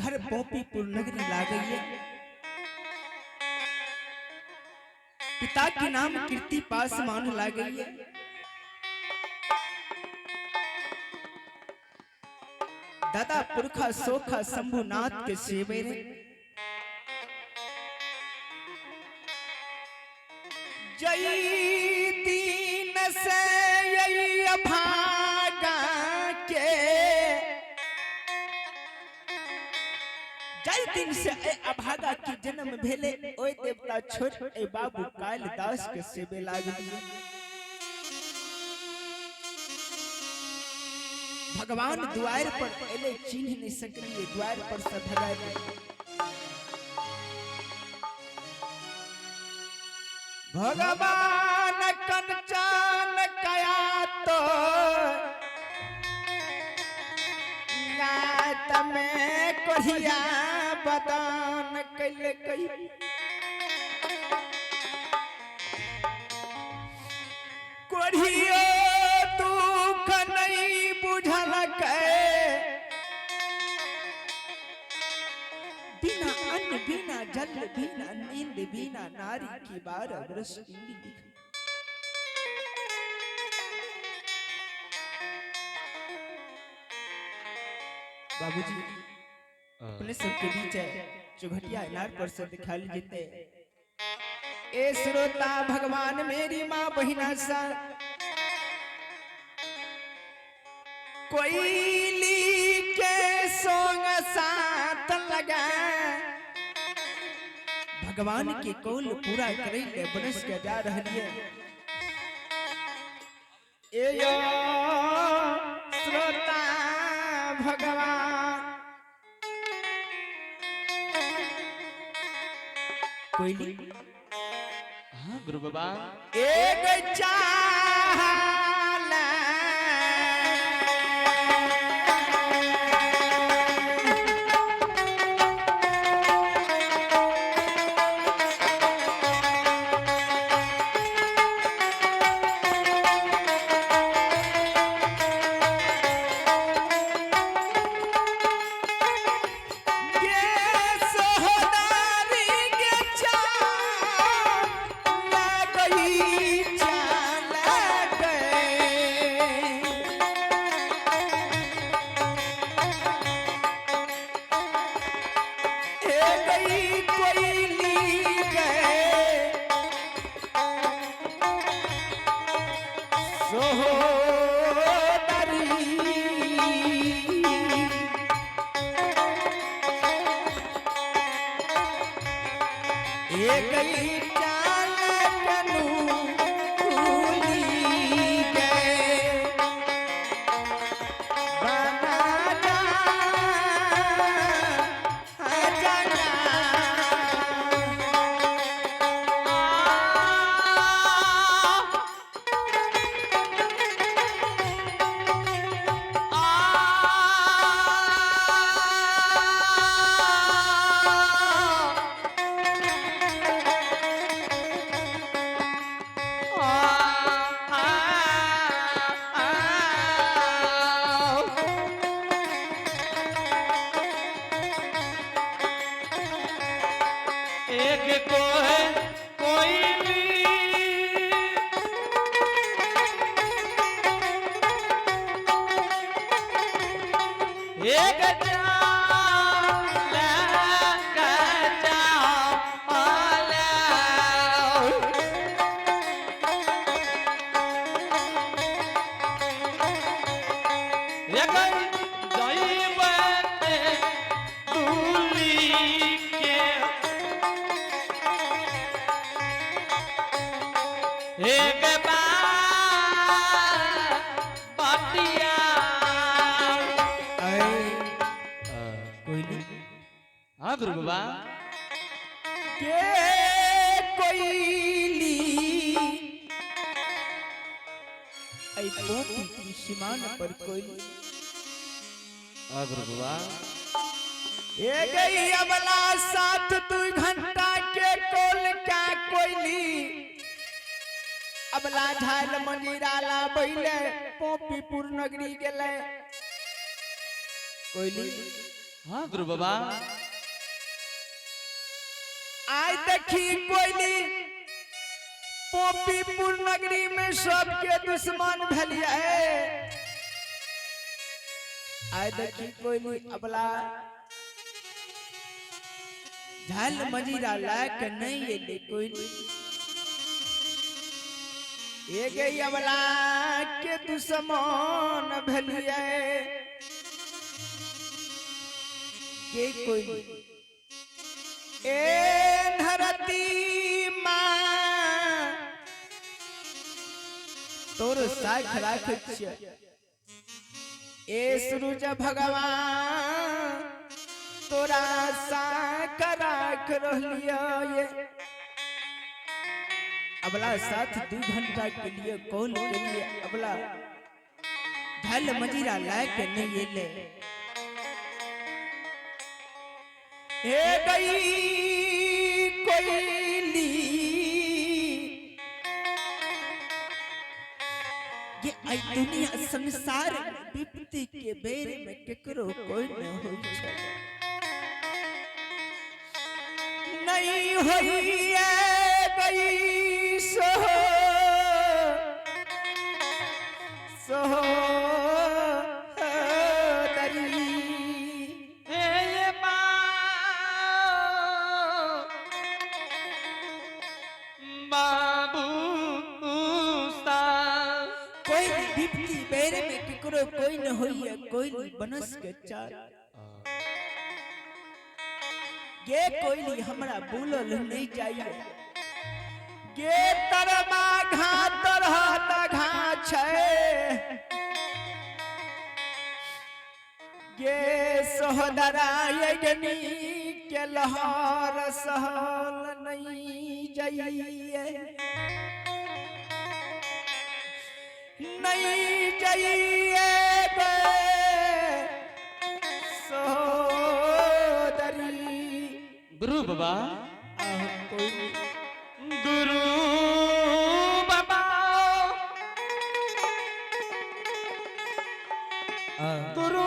घर पोपीपुर नगरी ला गई है। पिता के नाम कीर्ति पास मान ला गई है। दादा पुरखा सोखा शंभुनाथ के सेवे रे। जय दीन से यही अभागा के, जय दिन से ए अभागा की जन्म भेले ओए देवता छोड़ ए बाबू कालिदास के सेवे लाग दिए। भगवान द्वार पर एले, चिन्ह नहीं सकलिए, द्वार पर से भगाए दिए। भगवान कंचन कया तो गात में कोहिया बदान कैल कई। कोढ़ियो दुख नहीं बुझल के, बिना अन्न बिना जल बिना नींद बिना नारी की 12 वर्ष इंडी दिख। बाबूजी अपने सबके बीच है चौघटिया इनार पर से दिखा जीते। ए श्रोता भगवान मेरी माँ बहिना सा, कोयली के सोंग साथ लगा भगवान के कौल पूरा करे ले बनस के जा रही है। ए यो श्रोता भगवान कोयली। हाँ गुरु बाबा। एक चाल गे सोहदारी गे चाल गई, चाल गए। ए गई कोयली गए सोहदारी। एक ही चाल कनु भूली गए बना जा जाना। एक को है कोयली, एक चाल चाल। एक जैबते दूली के, एक बार बटिया। ऐ कोयली। हाँ गुरु बाबा। के कोयली ऐ पोपी की सीमान पर कोयली। हाँ गुरु बाबा। ए गई अबला साथ 2 घंटा के कोल क्या कोयली, अबला झाल मंजीरा ला बैले पोपीपुर नगरी गेले कोयली। हाँ गुरु बाबा। आय देखी कोयली पोपीपुर नगरी में सबके दुश्मन भेलिए। आय देखी कोयली अबला झाल मजीरा लायक नहीं एले कोयली। ए गई अबला के दुश्मन भेलिए के कोयली। ए धरती माँ तोर साख राख छियै। ए सूरज भगवान तोरा साख राख रहलियै। अबला साथ 2 घंटा के लिए कॉल के लिए अबला ढल मजीरा लायक नहीं एले। ए गई कोयली ये आई दुनिया संसार विपत्ति के बेर में केकरो कोई न होई छै। नहीं होई गई सो सो दरी। हे बाबू सा कोई विपत्ति बेर में केकरो कोई न होई कोई बनस के चाल। गे कोयली हमरा बोलल नहीं जाइए। गे तरमा घा तरह घा छै। गे सोहदरा यज्ञनी के लहर सहल नहीं जाइए। नहीं जाइए गे सोदरी। गुरु बाबा। आह कोई गुरु बाबा। गुरु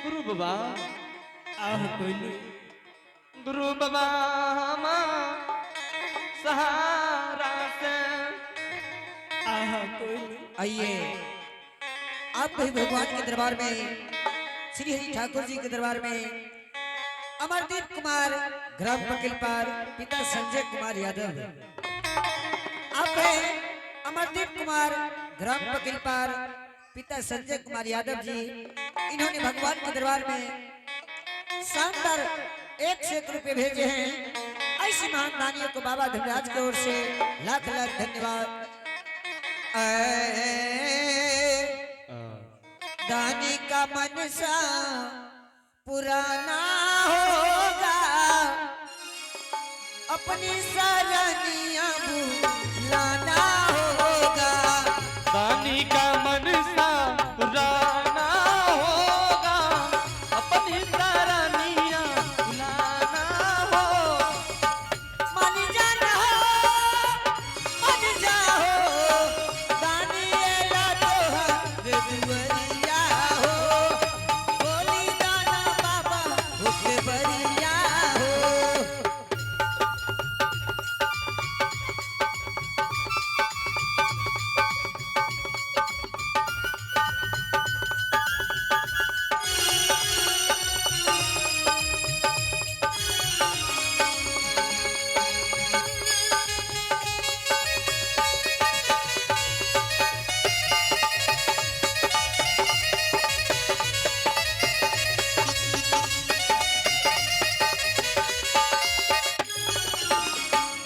गुरु बाबा। आह कोई गुरु बाबा सहारा से। आह कोई आइए आप भी भगवान के दरबार में, श्री हरि ठाकुर जी के दरबार में अमरदीप कुमार ग्राम पकिलपार पिता संजय कुमार यादव। आप हैं अमरदीप कुमार ग्राम पकिलपार पिता संजय कुमार यादव जी। इन्होंने भगवान के दरबार में शानदार 101 रुपये भेजे हैं। ऐसी महान दानियों को बाबा धनराज की ओर से लाख लाख धन्यवाद। दानी का मनसा पुराना होगा, अपनी सरनिया बुलाना होगा। दानी का मनसा पुराना होगा, अपनी सरनिया बुलाना हो। मन जाना हो, मन जाओ, दानी एला तोहर दुआरिया हो, बोली दाना बाबा होके बरिया हो।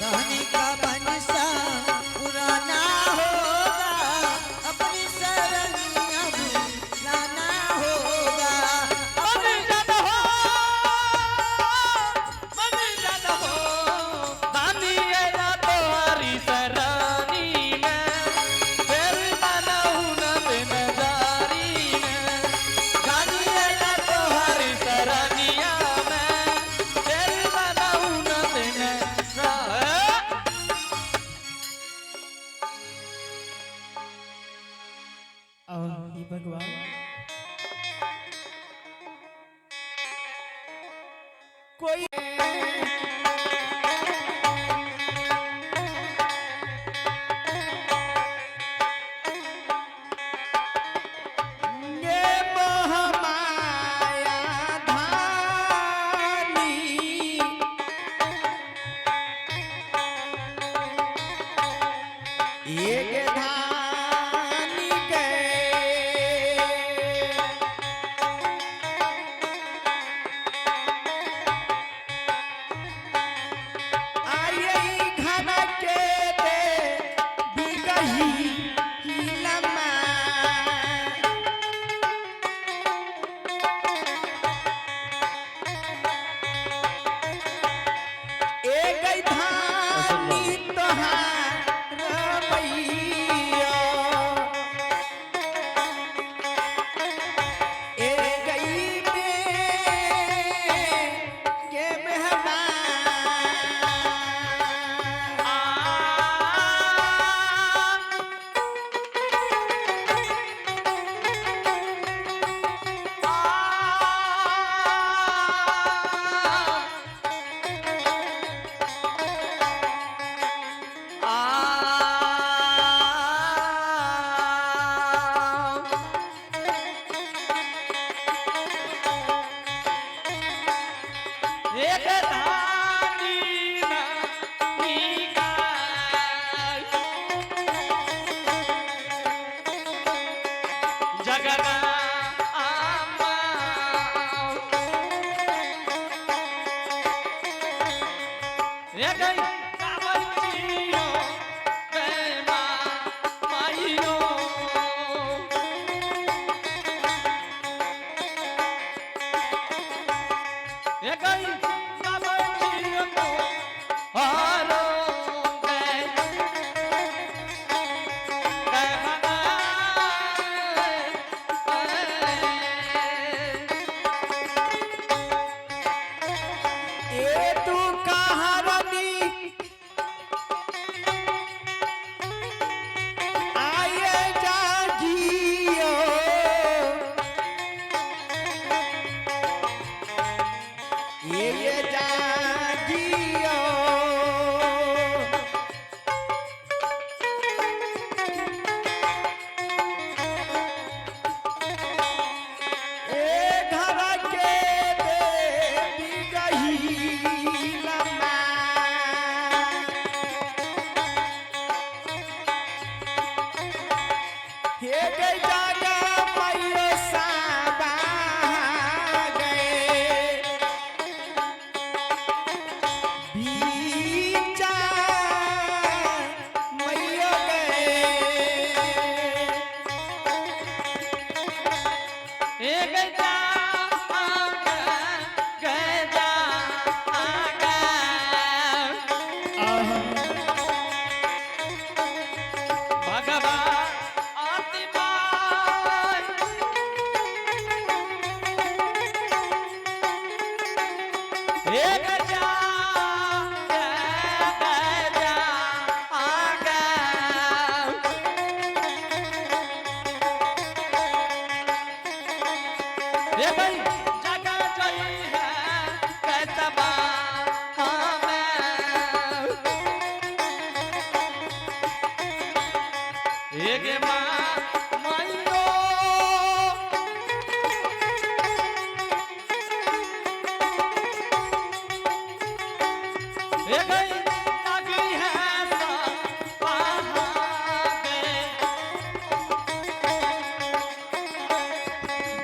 दानी का मनसा पुराना होगा, अपनी शरणिया बुलाना होगा। मन जन हो, मन जन हो, दानी एला तोहरी सरनी में, फिर बनहु न बिन जारी में। दानी एला तोहरी सरनिया में, फिर बनहु न बिन जारी। आह हे भगवान। कोई ये मोह माया धानी, एक धानी गए। आये घन के दे बिगही हिलमा। एक धानी तोहार मैया, एक में के मेहमान। एक धानी नानी गाय जगना एक कावलियो गैमा माइयो। एक कावलियो हारो गै ए तू कहारनी आये जागियो, ये जागियो। ए घर के देवी गहीलमा। हे गे जागा मैयो साबा गए, बीचा मैयो गए। एक जा गजा भगवान आत्मा एक जा गजा आगा। ये भाई जगह जोई है कैसबा हमें। एक माँ माइयो ये भाई अगली है सा पहाड़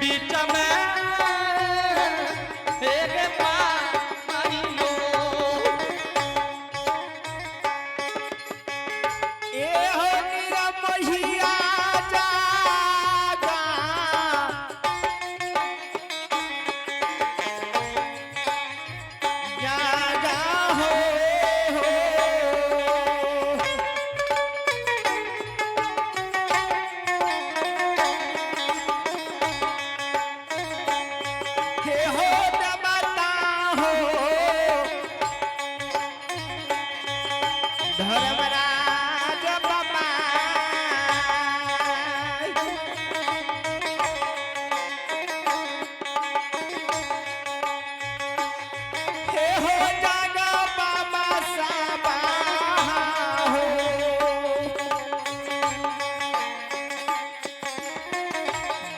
बीच में एक माइयो। ए हो निरमहिया जागा, जागा हो हो।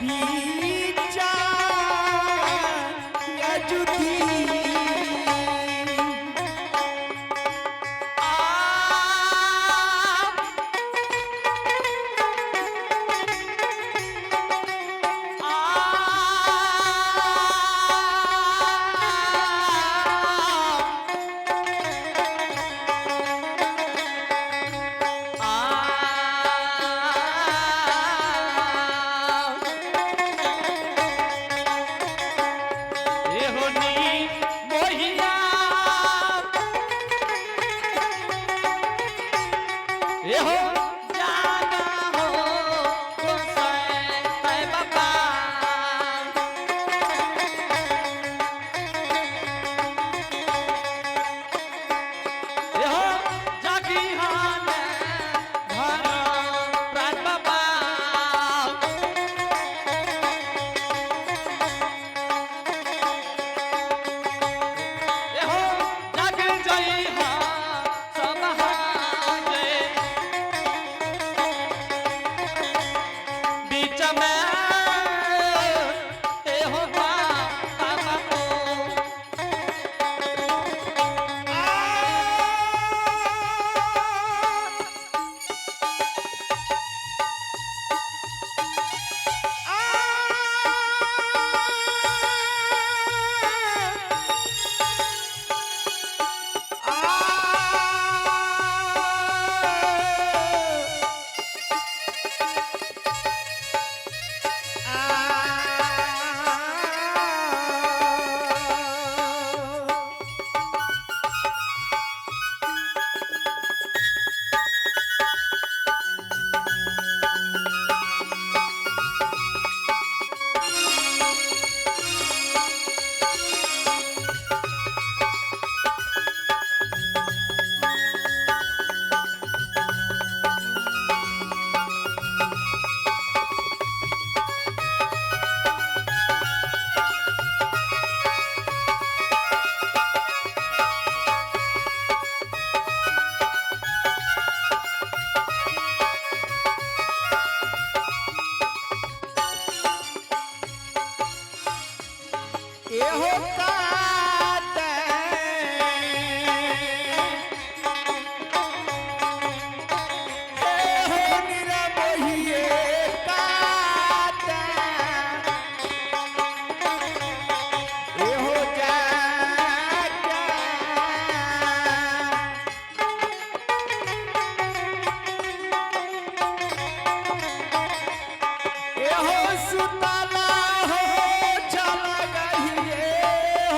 बीचा अजुती। हो जाना हो तुमसे बाबा। हो जागी हान घर प्राण बाबा। हो जाग जई हाँ सब हाजे बीच में ए हो बाबा को। एहो कात एहो निरमोहिए कात एहो जाता। एहो सुतला हो चल गहिए।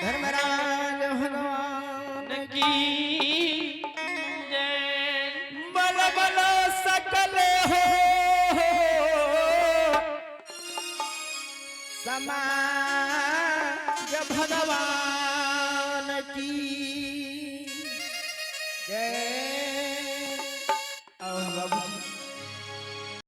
धर्मराज भगवान की जय। बल बल सकल हो समाज भगवान की जय।